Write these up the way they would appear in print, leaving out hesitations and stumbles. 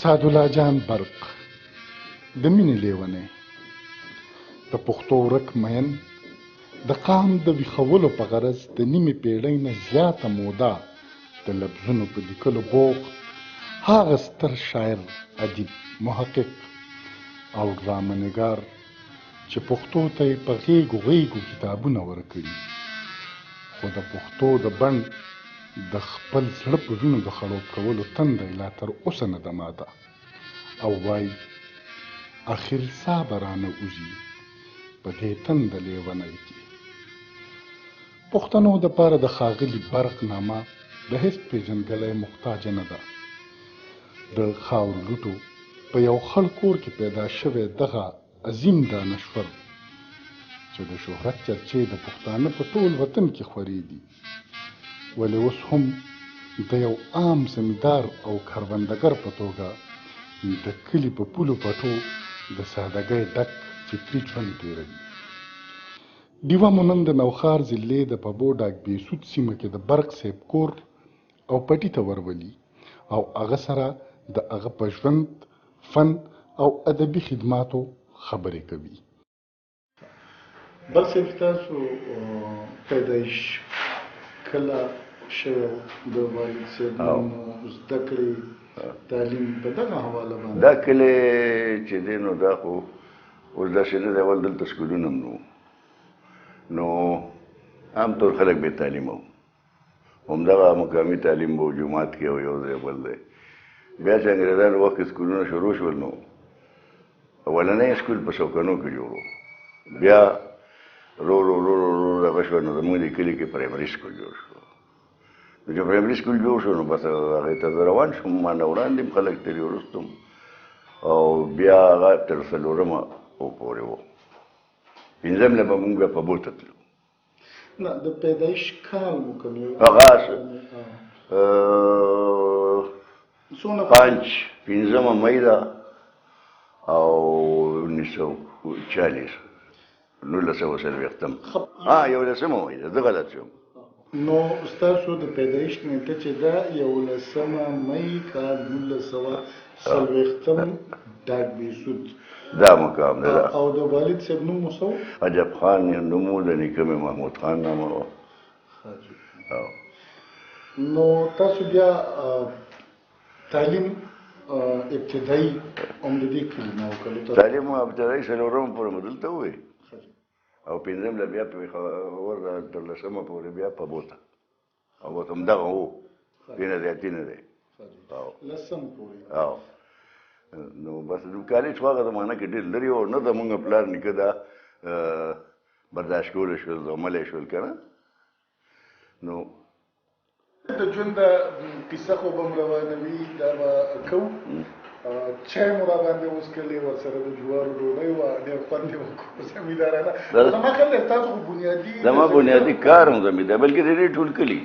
سعدالله جان برق د مینې لیونی، د پښتو ورک مین، د قام د ویښولو په غرض د نیمې پیړۍ نه زیاته موده د لفظونو په لیکلو بوخت هغه ستر شاعر، ادیب، محقق او ډرامه نګار چې پښتو ته یې په غېږو غېږو کتابونه ورکړي، خو د پښتو د بڼ د خپل زړه په وینو د خړوب کولو تنده یې لا تر اوسه نه ده ماته او وایي اخر سا به رانه وځي په دې تنده لیونۍ کې. پښتنو دپاره د ښاغلي برق نامه د هېڅ پېژندګلۍ محتاجه نه ده. د خاورو لوټو په یو خړ کور کې پیدا شوی دغه عظیم دانشور چې د شهرت چرچې د پښتانه په ټول وطن کې خورې دي، ولې اوس هم د یو عام زمیندار او کروندګر په توګه د کلي په پولو پټو د سادګۍ ډک فکري ژوند تېروي. ډیوه مو نن د نوښار ضلعې د پبو ډاک بیسود سیمه کې د برق صیب کور او پټي ته ورولي او هغه سره د هغه په ژوند، فن او ادبي خدماتو خبرې کوي. بل صیب ستاسو پیدایش کله شوی و؟ د والد صیب نوم، زده کړې، تعلیم په دغه حواله باندې. دا کلی چې دی نو دا خو اوس داسې نه دی، اول دلته سکولونه هم نه وو، نو عام طور خلک بې تعلیمه وو، همدغه مقامي تعلیم به و جومات کې او یو ځای بل ځای. بیا چې انګریزانو وخت کې سکولونه شروع شول نو اولنی سکول په سوکنو کې جوړ و، بیا رو رو رو رو رو دغه شو، نو زموږ د کلي کې پرایمري سکول جوړ شو. نو چې پرایمري سکول جوړ شو نو بس هغې ته زه روان شوم، ما نه وړاندې هم خلک تللي وروسته هم، او بیا هغه تر څلورمه پورې و. پنځم له به مونږ بیا په بوته تلو. نه، د پیدایش کال مو کوم یو؟ هغه 5 مئی ده او 1940، 1940. ها، 11 مئی ده، زه غلط شوم. نو ستاسو د پیدایش نیټه چې ده 11 مئی کال 1940، ډاک بیسود دا مقام دی. او د والد صاحب نوم مو څه و؟ عجب خان یې نوم و، د نیکه مې محمود خان نامه وه. نو تاسو بیا تعلیم ابتدایي هم د دې کلي نه وکړو؟ تعلیم ابتدایي څلورم پورې مو دلته ووی او پنځم له بیا پېښور تر لسمه پورې بیا په بوته، او بس همدغه و، دې نه زیاتي نه دی. لسم پورې. نو بس د کالج خو هغه زمانه کې ډېر لرې و، نه زمونږ پلار نیکه دا برداشت کولی شول، زغملی شول که نه. نو د ژوند کیسه خو به هم روانه وي، دا به کوو. چای مو را باندې وڅکلې، ورسره د جوارو ډوډۍ وه، ډېر خوند یې وکړو زمیندارانه. زما خیال دی ستاسو خو بنیادي زما بنیادي کار هم زمیندار، بلکې د دې ټول کلي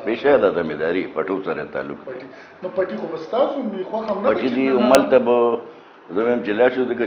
بېشکه د زمینداري پټو سره تعلق دی. نو پټي خو به ستاسو هم وي، خوښه هم نه ده پټي دي، هملته به زه وایم چې لاړ شو، ځکه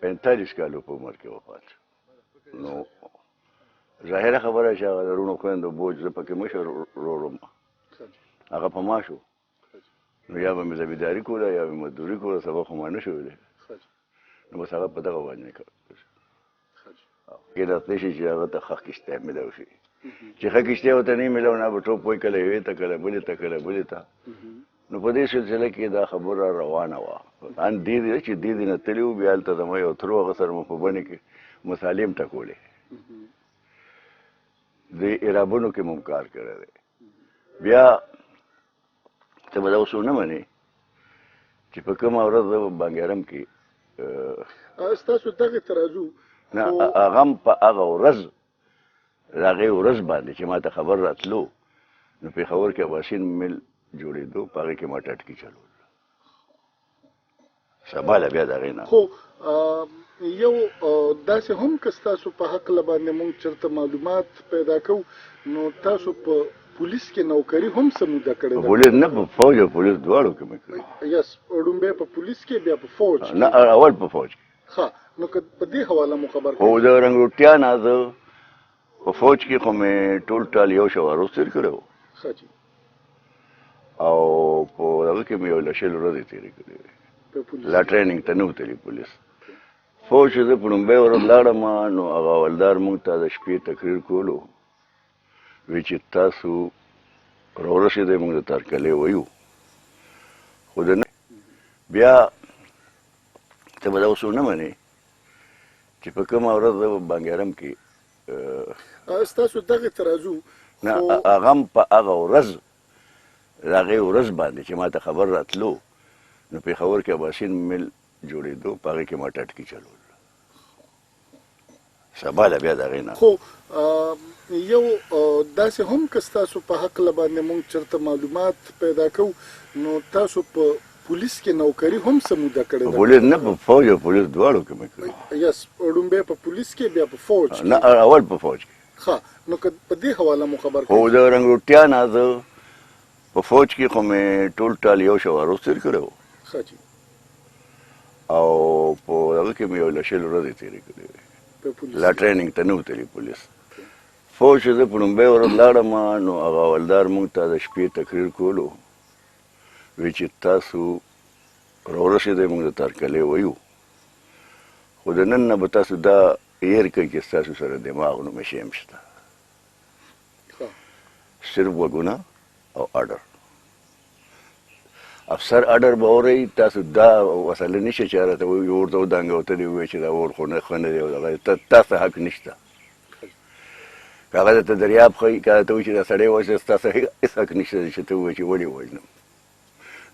45 کالو په عمر کې وفات شو. نو ظاهره خبره چې هغه د وروڼو خویندو بوج زه پکې مشر ورور وم، هغه په ما شو. نو یا به مې زمینداري کوله یا به مې مزدوري کوله، سبق خو ما نه شو ویلی. نو بس هغه په دغه باندې کار کې راتلی شي چې هغه ته ښه کښتۍ میلاو شي، چې ښه کښتۍ ورته نه میلاو نه به ټوپ وایي کله یوې ته کله بلې ته کله بلې ته. نو په دې سلسله کې دا خبره روانه وه. ان دې دې چې دې دې نه تللي وو، بیا هلته زما یو تره هغه سره مو په بنې کې مصالې هم ټکولې. د عربونو کې مو کار کړی دی. بیا ته به دا اوس ونه منې چې په کومه ورځ زه بنګرم کې ستاسو دغې ته راځو. نه، هغه هم په هغه ورځ، د هغې ورځ باندې چې ما ته خبر راتلو، نو پېښور کې اباسین میل جوړېدو، په هغې کې ما ټټکي چلول. سبا له بیا د هغې نه خو یو داسې هم که ستاسو په هکله باندې مونږ چېرته معلومات پیدا کوو، نو تاسو په پولیس کې نوکري هم څه موده کړې ده؟ پولیس نه، په فوج او پولیس دواړو کې مې کړې. یس، ړومبی په پولیس کې، بیا په فوج کې؟ نه، اول په فوج کې. ښه، نو که په دې حواله مو خبر کړئ. خو د رنګروټیا نه زه په فوج کې خو مې ټول ټال یو شواروز تېر کړی و. ښه جي. او په هغه کې مې یو له 20 ورځې تېرې کړې وې. لا ټریننګ ته نه و تللی. پولیس فوج چې زه په لومړۍ ورځ لاړم، نو هغه حوالدار موږ ته د شپې تقریر کولو، وی چې تاسو راورسېدئ، موږ د ترکلې ویو، خو د بیا ته به دا اوس ونه منې چې په کومه ورځ زه بنګرم کې ستاسو دغې ته راځو. نه، هغه هم په هغه ورځ، د هغې ورځ باندې چې ما ته خبر راتلو، نو پېښور کې اباسین میل جوړېدو، په هغې کې ما ټټکي چلول. سبا له بیا د هغې نه خو یو داسې هم که ستاسو په هکله باندې مونږ چېرته معلومات پیدا کوو، نو تاسو په پولیس کې نوکري هم څه موده کړې ده؟ پولیس نه، په فوج او پولیس دواړو کې مې کړې. یس، ړومبی په پولیس کې، بیا په فوج کې؟ نه، اول په فوج کې. ښه، نو که په دې حواله مو خبر کړئ. خو د رنګروټیا نه زه په فوج کې خو مې ټول ټال یو شواروز تېر کړی و. ښه جي. او په هغه کې مې یو له 20 ورځې تېرې کړې وې. لا ټریننګ ته نه و تللی. پولیس فوج چې زه په لومړۍ ورځ لاړم، نو هغه حوالدار موږ ته د شپې تقریر کولو، وی چې تاسو راورسېدئ، موږ د ترکلې ویو، خو د نن نه به تاسو دا هېر کړئ چې ستاسو سره دماغ نومې شی هم شته، صرف غوږونه او ارډر. افسر ارډر به اورئ، تاسو دا وسله نشي چې راته وایي ورته ودانګه او ته دې ووایې چې دا اور خو نه ښه نه دی، او دغه تاسو حق نشته. که هغه درته دریاب ښیي، که درته وایي چې دا سړی وژنه، ستاسو هېڅ حق نشته چې ته ووایې چې ولې وژنم.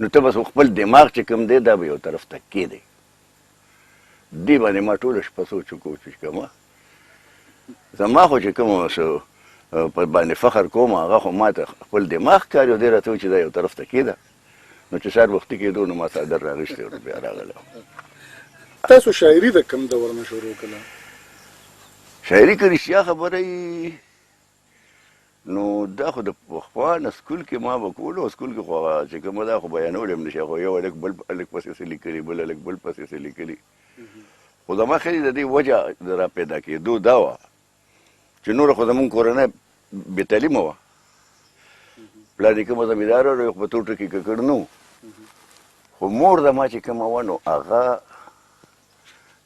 نو ته بس خپل دماغ چې کوم دی دا به یو طرف ته کېدی. دې باندې ما ټوله شپه سوچ وکړو چې کومه زما خو چې کوم څه په باندې فخر کوم، هغه خو ما ته خپل دماغ ښکاري، او دی راته وایي چې دا یو طرف ته کېده. نو چې سهار وختي کېدو، نو ما څادر راغیستی او بیا راغلی. تاسو شاعري د کوم دور نه شروع کړه؟ شاعري که رښتیا خبره وي، نو دا خو د پخوا نه سکول کې ما به کولو. سکول کې خو هغه چې کومه دا خو بیانولی هم نه شي، خو یو هلک بل هلک پسې څه لیکلي، بل هلک بل پسې څه لیکلي. خو زما خیال د دې وجه د را پیدا کېدو دا وه چې نوره خو زموږ کورنۍ بې تعلیمه وه. پلار نیکه مو زمیندار و، خو په تور ټکي ککړ نه و. خو مور زما چې کومه وه، نو هغه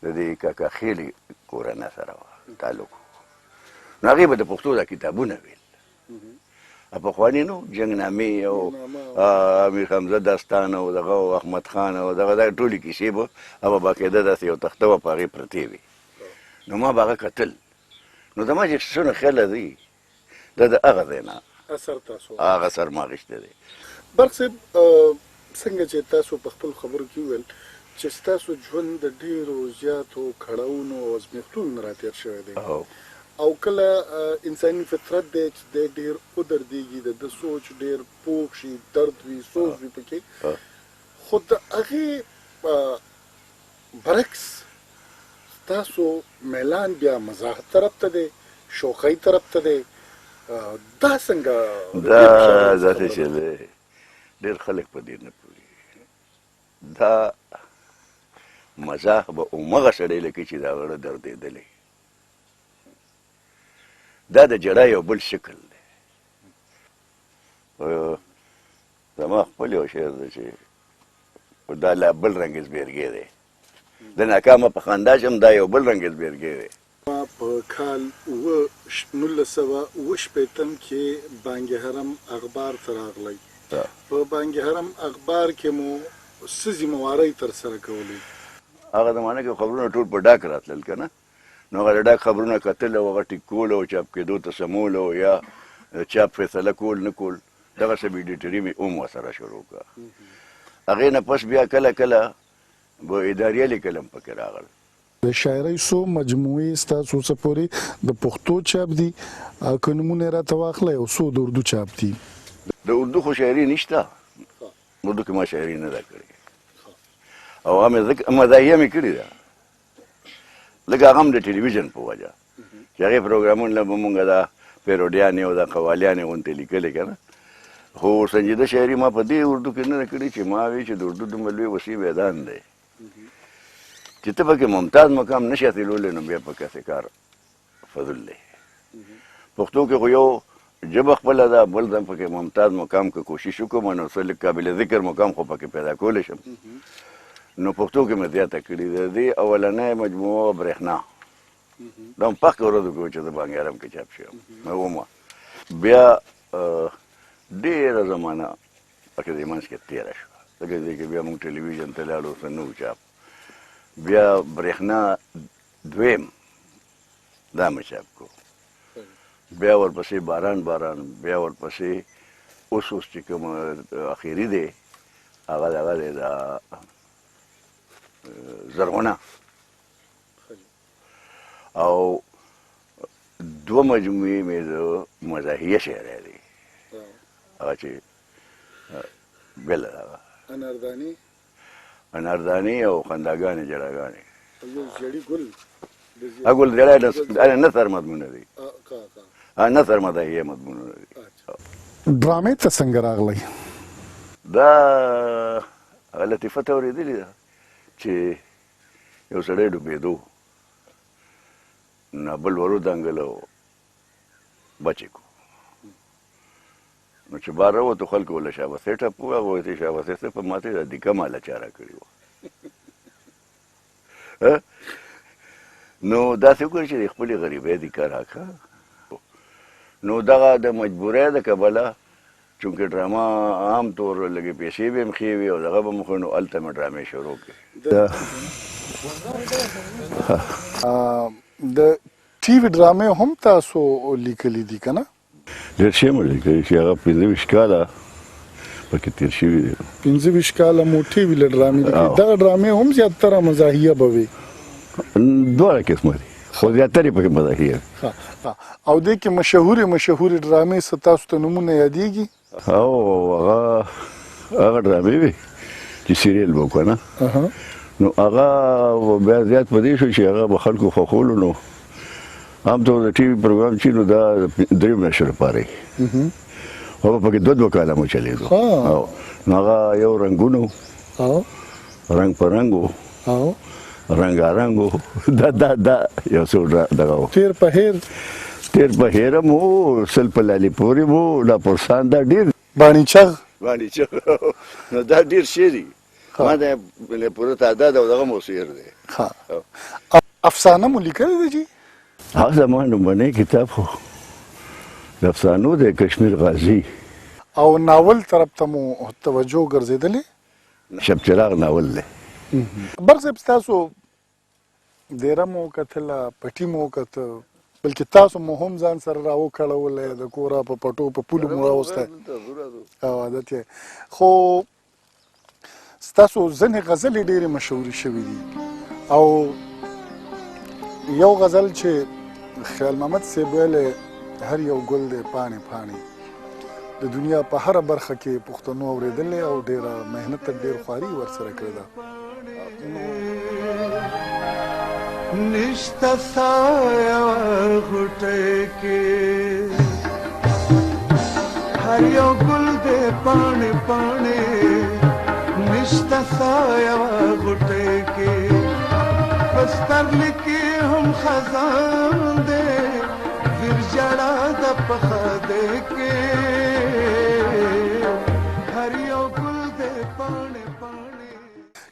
د دې کاکا خېلې کورنۍ سره وه تعلق، نو هغې به د پښتو دا کتابونه ویل، پخواني نو جنګنامې او امیر حمزه داستان او دغه او احمد خان او دغه دا ټولې کیسې به هغه باقاعده داسې یو تخته وه، په هغې پرتې وې، نو ما به هغه کتل. نو زما چې څونه خیال دی، دا د هغه ځای نه اثر تاسو هغه اثر ما اخیستی دی. برق صاحب، څنګه چې تاسو په خپل خبرو کې وویل چې ستاسو ژوند د ډېرو زیاتو کړاوونو او ازمېښتونو نه راتېر شوی دی، او کله انساني فطرت دی چې دی ډېر ودردېږي، د ده سوچ ډېر پوخ شي، درد وي، سوز وي پکې، خو د هغې برعکس ستاسو میلان بیا مزاح طرف ته دی، شوخۍ طرف ته دی، دا څنګه؟ دا داسې چې دی، ډېر خلک په دې نه پوهېږي. دا مزاح به همغه سړی لکه چې دا غړه دردېدلی، دا د جړا یو بل شکل دی. زما خپل یو شعر دی چې دا لا بل رنګ زبېرګی دی، د ناکامه په خندا شم، دا یو بل رنګ زبېرګی دی. په کال 1967 کې بانګ حرم اخبار ته راغلی، په بانګ حرم اخبار کې مو څه ذمه وارۍ ترسره کولې؟ هغه زمانه کې خبرونه ټول په ډاک راتلل که نه، نو هغه د ډاک خبرونه کتل او هغه ټیک کول او چاپ کېدو ته سمول او یا د چاپ فیصله کول نه کول، دغسې به ایډیټري مې هم ورسره شروع کړه. هغې نه پس بیا کله کله به اداریه لیکل هم پکې راغل. د شاعرۍ څو مجموعې ستاسو اوسه پورې د پښتو چاپ دي که نومونه یې راته واخلئ او څو د اردو چاپ دي؟ د اردو خو شاعري نشته، اردو کې ما شاعري نه ده کړې او هغه مې ځکه مزاحیه مې کړې ده، ځکه هغه هم د ټلویزیون په وجه چې هغې پروګرامونه له به مونږ دا پیروډیانې او دا قوالیانې غونتې لیکلې که نه. خو سنجیده شاعري ما په دې اردو کې نه ده کړې چې ما وی چې د اردو دومره لوی وسیع میدان دی چې ته پکې ممتاز مقام نشي حاصلولی، نو بیا پکې هسې کار فضول دی. پښتو کې خو یو ژبه خپله ده، بل ځم پکې ممتاز مقام که کوشش وکړم نو څه لږ قابل ذکر مقام خو پکې پیدا کولی شم. نو پښتو کې مې زیاته کړې ده. دې اولنۍ مجموعه برېښنا دا هم پخکې ورځو کې چې زه بانګیارم کې چاپ شوم ومه. بیا ډېره زمانه پکې دې منځ کې تېره شوه، ځکه دې کې بیا موږ ټلویزیون ته لاړو، څه نه وو چاپ. بیا برېښنا دویم دا مې چاپ کړو، بیا ورپسې باران باران، بیا ورپسې اوس اوس چې کوم اخري دی هغه دغه دی دا زرغونه، او دوه مجموعې مې د مزاحیه شاعرۍ دی، هغه چې بله دغه اناردانې، اناردانې او خنداګانې جړاګانې، یو زیړی ګل، ګل زیړی نثر مضمونه دی، نثر مزاحیه مضمونونه دي. ډرامې ته څنګه راغلی؟ دا هغه لطیفه ته اورېدلې ده چې یو سړی ډوبېدو، نو بل ور ودانګل او بچ یې کړو. نو چې بار راووتو خلکو ورله شابسۍ ټپ ووهه، هغه وایي چې شابسۍ څه په ماته دا دیکه ماله چا راکړې وه. نو داسې وکړه چې د خپلې غریبۍ دیکه راکړه. نو دغه د مجبورۍ د کبله چونکې ډرامه عام طور لږې پیسې به هم ښې وي او دغه به هم ښه، نو هلته مې ډرامې شروع کړې. د ټي وي ډرامې هم تاسو لیکلې دي که نه؟ ډېر شی مو لیکلي چې هغه 25 کاله پکې تېر شوي دي. 25 کاله مو ټي وي له ډرامې لیکلي، دغه ډرامې هم زیاتره مزاحیه به وي؟ دواړه قسمه دي، خو زیاترې پکې مزاحیه وي. او دې کې مشهورې مشهورې ډرامې څه تاسو ته نومونه یادېږي؟ او هغه هغه ډرامې وې چې سیریل به که نه، نو هغه بیا زیات په دې شو چې هغه به خلکو خوښولو. نو عام طور د ټي وي پروګرام چې نو دا 3 میاشتو لپاره وي، خو به پکې دوه دوه کاله مو چلېدو. نو هغه یو رنګونو، رنګ په رنګ و، رنګارنګ و، دا دا دا یو څو دغه و. تېر په هېر، تېر په هېر هم و، سل په لالي پورې و، لا پرسان دا ډېر باڼیچغ، باڼیچغ، نو دا ډېر شی دي. ما د پوره تعداد او دغه مو سیر دی. افسانه مو لیکلې ده جی؟ هغه زما لومړنی کتاب خو د افسانو دی، کشمیر غازي. او ناول طرف ته مو توجه ګرځېدلې؟ شب چراغ ناول دی. برق صاحب ستاسو دیره مو وکتله، پټي مو وکته، بلکې تاسو مو هم ځان سره راوکړولی د کوره په پټو په پولو مو راوستی او عادت یې. خو ستاسو ځینې غزلې ډېرې مشهورې شوې دي، او یو غزل چې خیال محمد صاحب ویلی هر یو ګل دی پاڼې پاڼې، د دنیا په هره برخه کې پښتنو اورېدلې او ډېره محنت ډېر خواري ورسره کړې ده. نشته سایه غوټۍ کې هر یو ګل دی پاڼې پاڼې، نشته سایه غوټۍ کې پسرلي کې هم خزان دی، ویر ژړا د په ښادۍ کې هر یو ګل دی پاڼې پاڼې.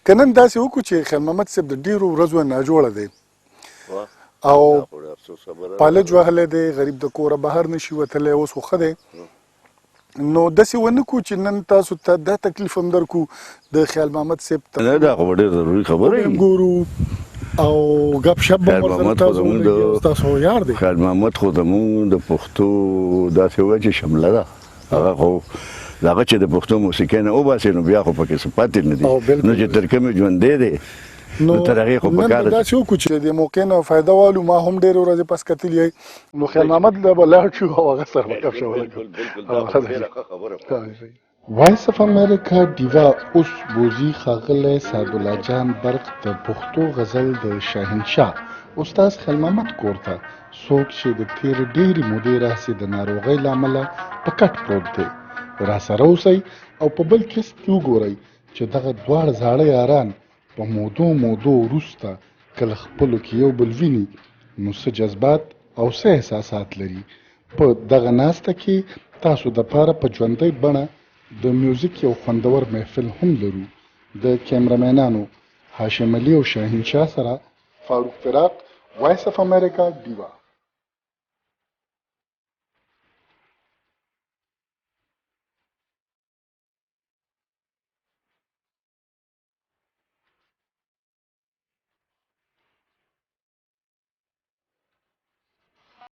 که نن داسې وکړو چې خیر محمد صاحب د ډېرو ورځو ناجوړه دی او پالج وهلی دی، غریب د کوره بهر نشي وتلی، اوس خو ښه دی، نو داسې ونه کړو چې نن تاسو ته دا تکلیف هم درکړو د خیال محمد صاحب ته. نه، دا خو ډېر ضروري خبره وي. ګورو او غب شپ به خیر ورسره محمد خو تاسو زموږ ولګي او د تاسو یار دی. خیر محمد خو زموږ د پښتو داسې وایي چې شمله ده. هغه خو هغه چې د پښتو موسیقۍ نه وباسي نو بیا خو پکې څه پاتې نه دي. او بالکل. نو چې تر کومې ژوندی دی نو تر هغې خو نن پکار به داسې وکړو چې د موقع نه فایده والو. ما هم ډېرې ورځې پس کتلی یې، نو خیال محمد له به لاړ شو او هغه سره به ګپ شپ ولګو. وایس اف امریکا ډیوه اوس بوزي ښاغلی سعدالله جان برق د پښتو غزل د شاهنشاه استاد خیال محمد کور ته، څوک چې د تېرې ډېرې مودې راهیسې د ناروغۍ له امله په کټ پروت دی. راسره اوسئ او په بل قسط کې وګورئ چې دغه دواړه زاړه یاران په مودو مودو وروسته کله خپلو کې یو بل ویني نو څه جذبات او څه احساسات لري. په دغه ناسته کې تاسو د پاره په ژوندۍ بڼه د میوزیک یو خوندور محفل هم لرو. د کیمرمینانو هاشم علي او شاهین شاه سره فاروق فراق، وایس اف امریکا، ډیوه.